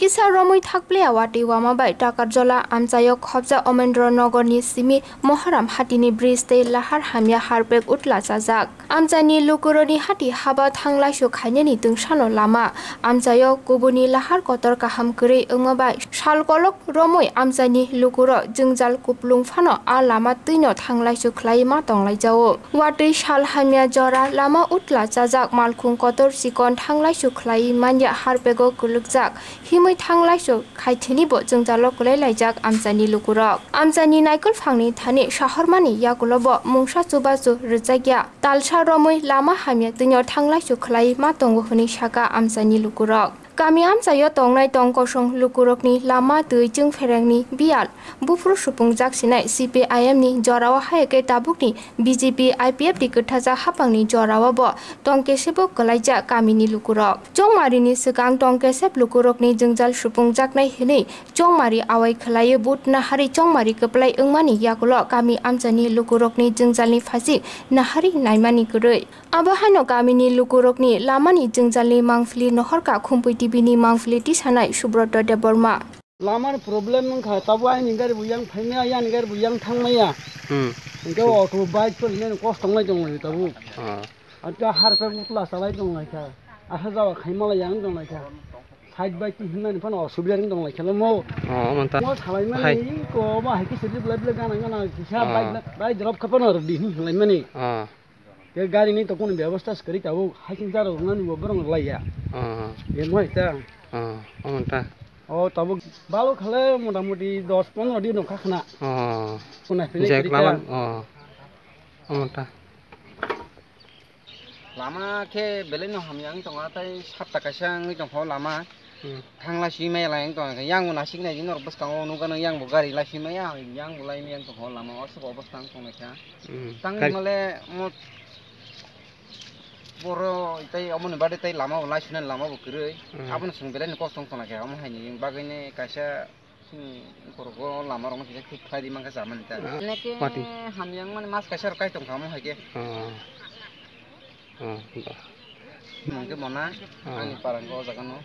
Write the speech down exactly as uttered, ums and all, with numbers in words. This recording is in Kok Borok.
Kisa romwi thakpleya watwi wama bai Takarjola amchaio khobjak Omendro Nogorni simi Moharam hatini bridge tei lahar hamya harpek utla chajak. Amchaini lukurokni hati haba thanglaisu khainani tungsano lama amchaio kubuni lahar kotor kaham kwrwi wngma bai sal kolok romwi amchaini lukurok jwngjal kuplung phano a lama twino thanglaisu khlaiwi ma tonglaijao. Watwi sal hamya jora lama utla chajak malkhung kotor chikon thanglaisu khlaiwi manya harpego kwlwkjak himwi thanglaisu khaithini bo jwngjalo kwlai laijak amchaini lukurok. Amchaini naikolphangni thani sahormani yakulo bo mungsa chubachu rwjakya. Talsa romwi lama hamya twino thanglaisu khlai ma tongo hwnwi saka amchaini lukurok. Kami amchaio tongnai tong kosong lukurokni lama twi chwngpherengni biyal buphuru supungjak sinai C P I M ni jorao hai khe tabukni B J P I P F ni kwthajak haphangni jorao bo tong kesebo kwlaijak kamini lukurok. Chongmarini swkang tong kesep lukurokni jwngjal supungjaknai hwnwi Chongmari awai khwlaiwi but nahari chongmari kwplai wngmani yakulo kami amchaini lukurokni jwngjalni phaising nahari naimani kwrwi. Abo haino kamini lukurokni lamani jwngjalni mangpili nohorkha Khumpui T V ni mangpili tisanai Subroto Debbarma. Lamani problem wngkha, tabuk aini gari bo yang phaimaya, yani gari bo yang thangmaya. Hmm. Hwnkhe auto, bike pon hinani kosto wngnai tonglai tabuk. Ah. Anta harpek utla salai tonglaikha. Asa jaga khaimala yang tonglaikha. Side by ti hinmani phano osubida ring tonglaikha mo. Oh, omo ta. Mo salai mani hai. Ko ba hai khe sidi belai belai gana gana kisa Ah. bike, bike drop kha phano rwdi hin hinlai mani. Ah. Ke gari ni to kono bebostha se kwrwi tabuk hai khe jaro rwnani bo borok rwlaiya. Ah. Ye mo ta. Ah, omo ta. O tabuk balo khale mota moti dos pondro din no kha khna. Ah. Kunai philai Jek kwrwi ta. Laban. Ah. Omo ta. Lama khe belai no hamya wng tongo, tei satta kaisa wngwi tongkha o lama. Hmm. Thang lai swi maya lai wng tongkha, yang bo nasik nai di norok bwskango nukha nw yang bo gari lai swi maya, yang bo lai maya wng tongkha o lama o aswk obostha wng tonglaikha. Hmm. Tang Gari- himale mo boro tei omo ni bade tei lama bo lai swi nani lama bo kwrwi. Hmm. Abono chwng belai no kosto wng tonglaikha, omo hai ni bagwi ni kaisa Chini borok o lama rok no kisa thik khlai di mankha chamani ta. Ah, Neke pati. Hamya wngmani mas kaisa rok kai tongkha omo hai khe. Ah. Ah, ba. Mungke mona, Ah. Ani parang o jaga no.